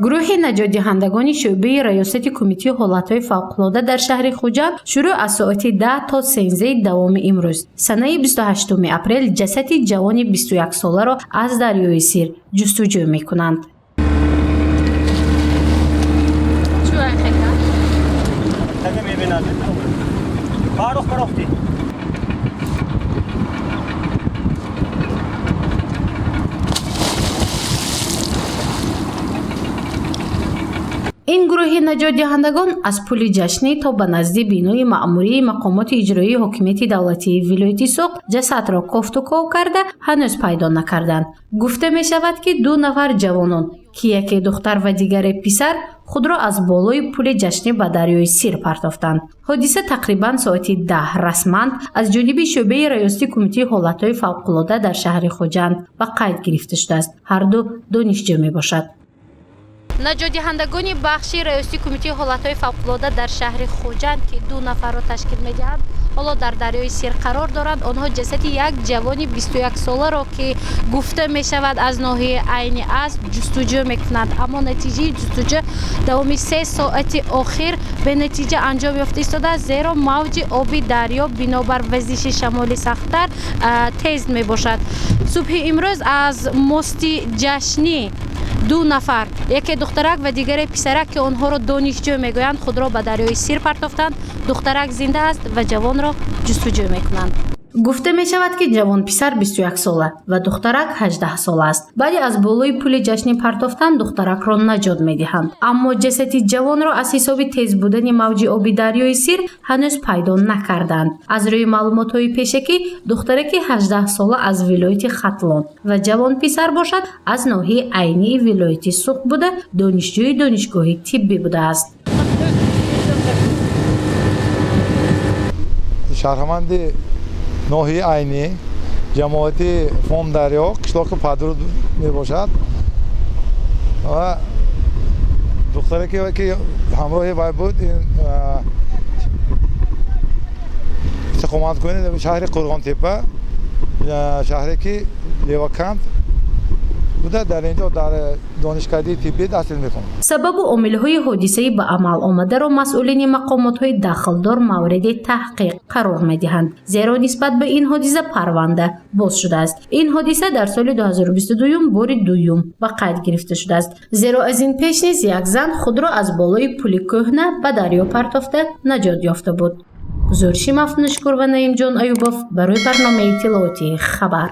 Гурӯҳи наҷотдиҳандагони шӯъбаи раёсати Кумитаи ҳолатҳои фавқулода дар шаҳри Хуҷанд шурӯъ аз соати 10 то 13 давоми имрӯз, санаи 28 апрел, ҷасади ҷавони 21-соларо аз дарёи Сир ҷустуҷӯ мекунанд. Ин гурӯҳи наҷотдиҳандагон аз пули ҷашнӣ то ба назди бинои маъмурии мақомоти иҷроии ҳокимияти давлатии вилояти Суғд ҷасадро кофтуков карда, ҳанӯз пайдо накарданд. Гуфта мешавад, ки ду нафар ҷавонон, ки яке духтар ва дигаре писар, худро аз болои пули ҷашнӣ ба дарёи Сир партофтанд. Ҳодиса тақрибан соати 10 расман аз ҷониби шӯъбаи раёсати Кумитаи ҳолатҳои фавқулода дар шаҳри Хуҷанд ба қайд гирифта шудааст. Ҳарду донишҷӯ мебошад. Наҷотдиҳандагони бахши раёсати Кумитаи ҳолатҳои фавқулода дар шаҳри Хуҷанд, ки ду нафарро ташкил медиҳанд, ҳоло дар дарёи Сир қарор доранд. Онҳо ҷасади як ҷавони 21-соларо, ки гуфта мешавад аз ноҳияи Айнӣ аст, ҷустуҷӯ мекунанд. Аммо натиҷаи ҷустуҷӯ давоми 3 соати охир бенатиҷа анҷом ёфта истодааст, зеро мавҷи оби дарё бинобар вазиши шамоли сахттар тез мебошад. Субҳи имрӯз аз мости ҷашнӣ ду нафар, яке духтарак ва дигаре писарак, ки онҳоро донишҷӯ мегӯянд, худро ба дарёи Сир партофтанд. Духтарак зинда аст ва ҷавонро ҷустуҷӯ мекунанд. Гуфта мешавад, ки ҷавонписар 21-сола ва духтарак 18-сола аст. Баъди аз болои пули ҷашнӣ партофтан духтаракро наҷот медиҳанд, аммо ҷасади ҷавонро аз ҳисоби тез будани мавҷи оби дарёи Сир ҳанӯз пайдо накарданд. Аз рӯи маълумотҳои пешакӣ, духтараки 18-сола аз вилояти Хатлон ва ҷавонписар бошад, аз ноҳияи Айнии вилояти Суғд буда, донишҷӯи донишгоҳи тиббӣ будааст. Шаҳрванди ноҳияи Айнӣ, ҷамоати Фомдарё, қишлоқи Падруд мебошад ва духтаре, ки ҳамроҳи вай буд, истиқоматкунии шаҳри Қӯрғонтеппа, шаҳре ки Левакант буда, дар ин ҷо дар донишкадаи тиббӣ таҳсил мекунад. Сабабу омилҳои ҳодисаи ба амал омадаро масъулини мақомотҳои дахлдор мавриди таҳқиқ қарор медиҳанд, зеро нисбат ба ин ҳодиса парванда боз шудааст. Ин ҳодиса дар соли 2022 бори дуюм ба қайд гирифта шудааст, зеро аз ин пеш низ як зан худро аз болои пули кӯҳна ба дарё партофта наҷот ёфта буд. Гузориши Мафтунашукур ва Наимҷон Аюбов барои барномаи иттилоотии «Хабар».